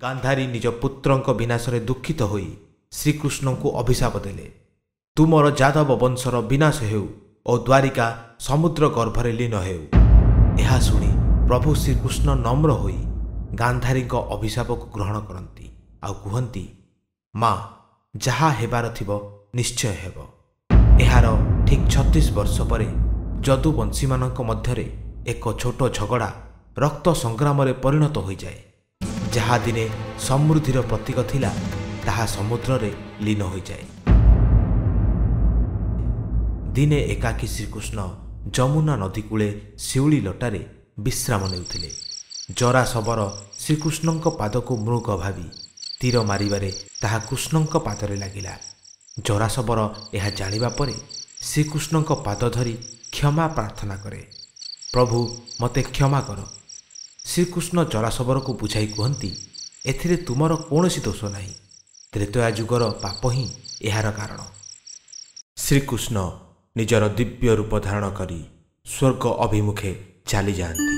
ଗାନ୍ଧାରୀ ନିଜ ପୁତ୍ରଙ୍କ ବିନାଶରେ ଦୁଃଖିତ ହୋଇ ଶ୍ରୀକୃଷ୍ଣଙ୍କୁ ଅଭିଶାପ ଦେଲେ, ତୁମର ଯାଦବ ବଂଶର ବିନାଶ ହେଉ ଓ ଦ୍ୱାରିକା ସମୁଦ୍ର ଗର୍ଭରେ ଲୀନ ହେଉ। ଏହା ଶୁଣି ପ୍ରଭୁ ଶ୍ରୀକୃଷ୍ଣ ନମ୍ର ହୋଇ ଗାନ୍ଧାରୀଙ୍କ ଅଭିଶାପକୁ ଗ୍ରହଣ କରନ୍ତି ଆଉ କୁହନ୍ତି, ମା, ଯାହା ହେବାର ଥିବ ନିଶ୍ଚୟ ହେବ। ଏହାର ଠିକ୍ 36 ବର୍ଷ ପରେ ଯଦୁବଂଶୀମାନଙ୍କ ମଧ୍ୟରେ ଏକ ଛୋଟ ଝଗଡ଼ା ରକ୍ତ ସଂଗ୍ରାମରେ ପରିଣତ ହୋଇଯାଏ। ଯାହା ଦିନେ ସମୃଦ୍ଧିର ପ୍ରତୀକ ଥିଲା, ତାହା ସମୁଦ୍ରରେ ଲୀନ ହୋଇଯାଏ। ଦିନେ ଏକାକୀ ଶ୍ରୀକୃଷ୍ଣ ଯମୁନା ନଦୀ କୂଳେ ଶିଉଳି ଲଟାରେ ବିଶ୍ରାମ ନେଉଥିଲେ। ଜରାଶବର ଶ୍ରୀକୃଷ୍ଣଙ୍କ ପାଦକୁ ମୃଗ ଭାବି ତୀର ମାରିବାରେ ତାହା କୃଷ୍ଣଙ୍କ ପାଦରେ ଲାଗିଲା। ଜରାଶବର ଏହା ଜାଣିବା ପରେ ଶ୍ରୀକୃଷ୍ଣଙ୍କ ପାଦ ଧରି କ୍ଷମା ପ୍ରାର୍ଥନା କରେ, ପ୍ରଭୁ, ମୋତେ କ୍ଷମା କର। ଶ୍ରୀକୃଷ୍ଣ ଜରାଶବରକୁ ବୁଝାଇ କୁହନ୍ତି, ଏଥିରେ ତୁମର କୌଣସି ଦୋଷ ନାହିଁ, ତ୍ରେତୟା ଯୁଗର ପାପ ହିଁ ଏହାର କାରଣ। ଶ୍ରୀକୃଷ୍ଣ ନିଜର ଦିବ୍ୟ ରୂପ ଧାରଣ କରି ସ୍ୱର୍ଗ ଅଭିମୁଖେ ଚାଲିଯାଆନ୍ତି।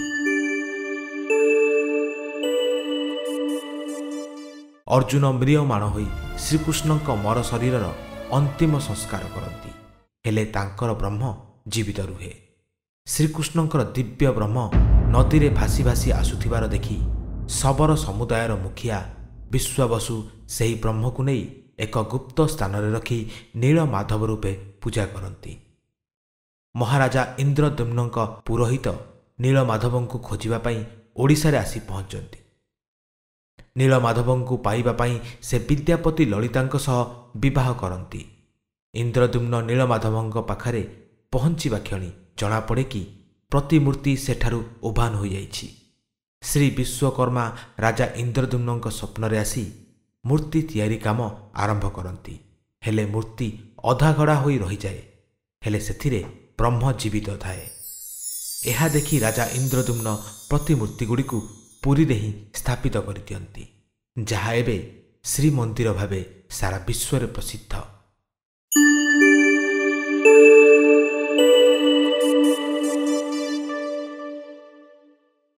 ଅର୍ଜୁନ ମ୍ରିୟମାଣ ହୋଇ ଶ୍ରୀକୃଷ୍ଣଙ୍କ ମର ଶରୀରର ଅନ୍ତିମ ସଂସ୍କାର କରନ୍ତି, ହେଲେ ତାଙ୍କର ବ୍ରହ୍ମ ଜୀବିତ ରୁହେ। ଶ୍ରୀକୃଷ୍ଣଙ୍କର ଦିବ୍ୟ ବ୍ରହ୍ମ ନଦୀରେ ଭାସି ଭାସି ଆସୁଥିବାର ଦେଖି ଶବର ସମୁଦାୟର ମୁଖିଆ ବିଶ୍ୱାବସୁ ସେହି ବ୍ରହ୍ମକୁ ନେଇ ଏକ ଗୁପ୍ତ ସ୍ଥାନରେ ରଖି ନୀଳମାଧବ ରୂପେ ପୂଜା କରନ୍ତି। ମହାରାଜା ଇନ୍ଦ୍ରଦ୍ୟୁମ୍ନଙ୍କ ପୁରୋହିତ ନୀଳମାଧବଙ୍କୁ ଖୋଜିବା ପାଇଁ ଓଡ଼ିଶାରେ ଆସି ପହଞ୍ଚନ୍ତି। ନୀଳମାଧବଙ୍କୁ ପାଇବା ପାଇଁ ସେ ବିଦ୍ୟାପତି ଲଳିତାଙ୍କ ସହ ବିବାହ କରନ୍ତି। ଇନ୍ଦ୍ରଦ୍ୟୁମ୍ନ ନୀଳମାଧବଙ୍କ ପାଖରେ ପହଞ୍ଚିବା କ୍ଷଣି ଜଣାପଡ଼େ କି ପ୍ରତିମୂର୍ତ୍ତି ସେଠାରୁ ଉଭାନ ହୋଇଯାଇଛି। ଶ୍ରୀ ବିଶ୍ୱକର୍ମା ରାଜା ଇନ୍ଦ୍ରଦ୍ୟୁମ୍ନଙ୍କ ସ୍ୱପ୍ନରେ ଆସି ମୂର୍ତ୍ତି ତିଆରି କାମ ଆରମ୍ଭ କରନ୍ତି। ହେଲେ ମୂର୍ତ୍ତି ଅଧାଗଢ଼ା ହୋଇ ରହିଯାଏ, ହେଲେ ସେଥିରେ ବ୍ରହ୍ମ ଜୀବିତ ଥାଏ। ଏହା ଦେଖି ରାଜା ଇନ୍ଦ୍ରଦ୍ୟୁମ୍ନ ପ୍ରତିମୂର୍ତ୍ତିଗୁଡ଼ିକୁ ପୁରୀରେ ହିଁ ସ୍ଥାପିତ କରିଦିଅନ୍ତି, ଯାହା ଏବେ ଶ୍ରୀମନ୍ଦିର ଭାବେ ସାରା ବିଶ୍ୱରେ ପ୍ରସିଦ୍ଧ।